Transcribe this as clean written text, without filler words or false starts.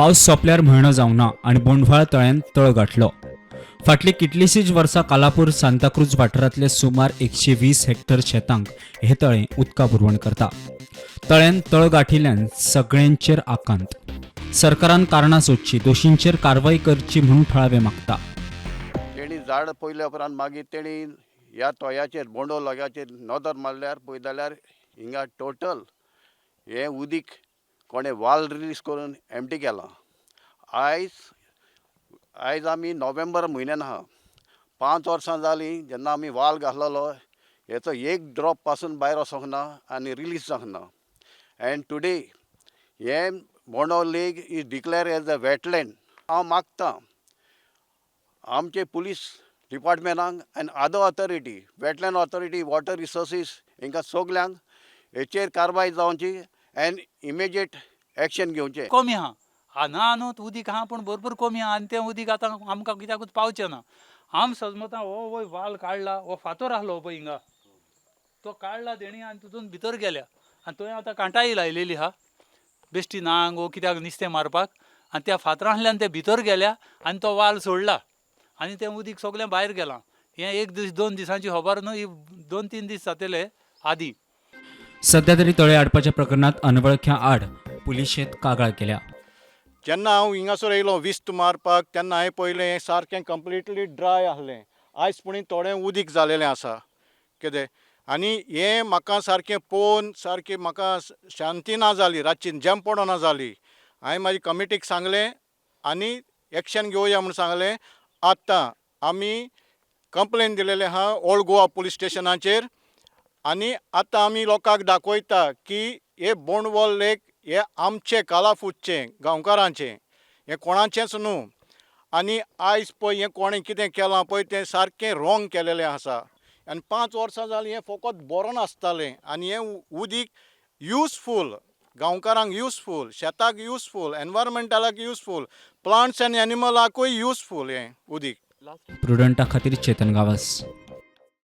पावस सोंपल्यार म्हयनो जावंक ना आनी बोंडव्हाळ तळ्यान तळ गाठलो. फाटलीं कितलींशींच वर्सां कालापूर सांताक्रूज वाठारांतले सुमार 120 हेक्टर शेतांक हें तळें उदका पुरवण करता. तळ्यान तळ गांठिल्ल्यान सगळ्यांचेर आकांत. सरकारान कारणां सोदचीं, दोशींचेर कारवाय करची म्हूण थळावे मागता. तेणी झाड पळयल्या उपरांत मागीर तेणी ह्या तोयाचेर, बोंडो लोग्याचेर नदर मारल्यार पळयत जाल्यार हिंगा टोटल हें उदीक कोणें वाल रिलीज करून एमटी केलां. आयज आयज आमी नोव्हेंबर म्हयन्यान आहा. 5 वर्सां जालीं जेन्ना आमी वाल घातलेलो, हेचो एक ड्रॉप पासून भायर वचोंक ना आनी रिलीज जावंक ना. एंड टुडे हें Bondol Lake is declare as a wetland. हांव मागतां आमचे पुलीस डिपार्टमेंटाक आनी other authority, wetland authority, water resources, हांकां सगल्यांक हेचेर कारवाय जावची एंड इमिजिएट एक्शन घेवचें. कमी आहा ना न्हू, उदीक आहा पूण भरपूर कमी आहा आनी तें उदीक आतां आमकां कित्याकूच पावचें ना. आम सजमता हो वय वाल काडला, हो फातर आहलो पळय हिंगा, तो काडला तेणी आनी तितून भितर गेल्या आनी थंय आतां कांटाळी लायलेली आहा बेश्टी नांग वो कित्याक नुस्तें मारपाक. आनी त्या फातरांतल्यान ते भितर गेल्या आनी तो वाल सोडला आनी तें उदीक सगळें भायर गेलां. हें एक दीस दोन दिसांची खबर न्हू, ही 2-3 दीस जातले आदी. सध्या तरी तळे आडपाच्या प्रकरणात अनवळख्या आड पुलिशेंत कागाळ केल्या. जेन्ना हांव हिंगासर येयलो विस्त मारपाक, तेन्ना हांवें पळयलें, हें सारकें कंप्लिटली ड्राय आसलें. आयज पुणून थोडें उदीक जालेलें आसा कितें आनी हें म्हाका सारकें पळोवन सारकें म्हाका शांती ना जाली. रातची झेम पडना जाली. हांवें म्हाजी कमिटीक सांगलें आनी एक्शन घेवया म्हूण सांगलें. आतां आमी कंप्लेन दिलेलें आहा ओल्ड गोवा पुलीस स्टेशनाचेर आनी आतां आमी लोकांक दाखयता की हे बोंडवल लेक हे आमचे कालाफूटचें, गांवकारांचें, हें कोणाचेंच न्हू. आनी आयज पळय हें कोणें कितें केलां पळय, तें सारकें रोंग केलेलें आसा. आनी 5 वर्सां जालीं हें फकत बरोन आसतालें आनी हें उदीक युजफूल, गांवकारांक युजफूल, शेताक युजफूल, एनवायरमेंटाक युजफूल, प्लांट्स आनी एनिमलाकूय युजफूल हें उदीक. प्रुडंटा खातीर चेतन गावस.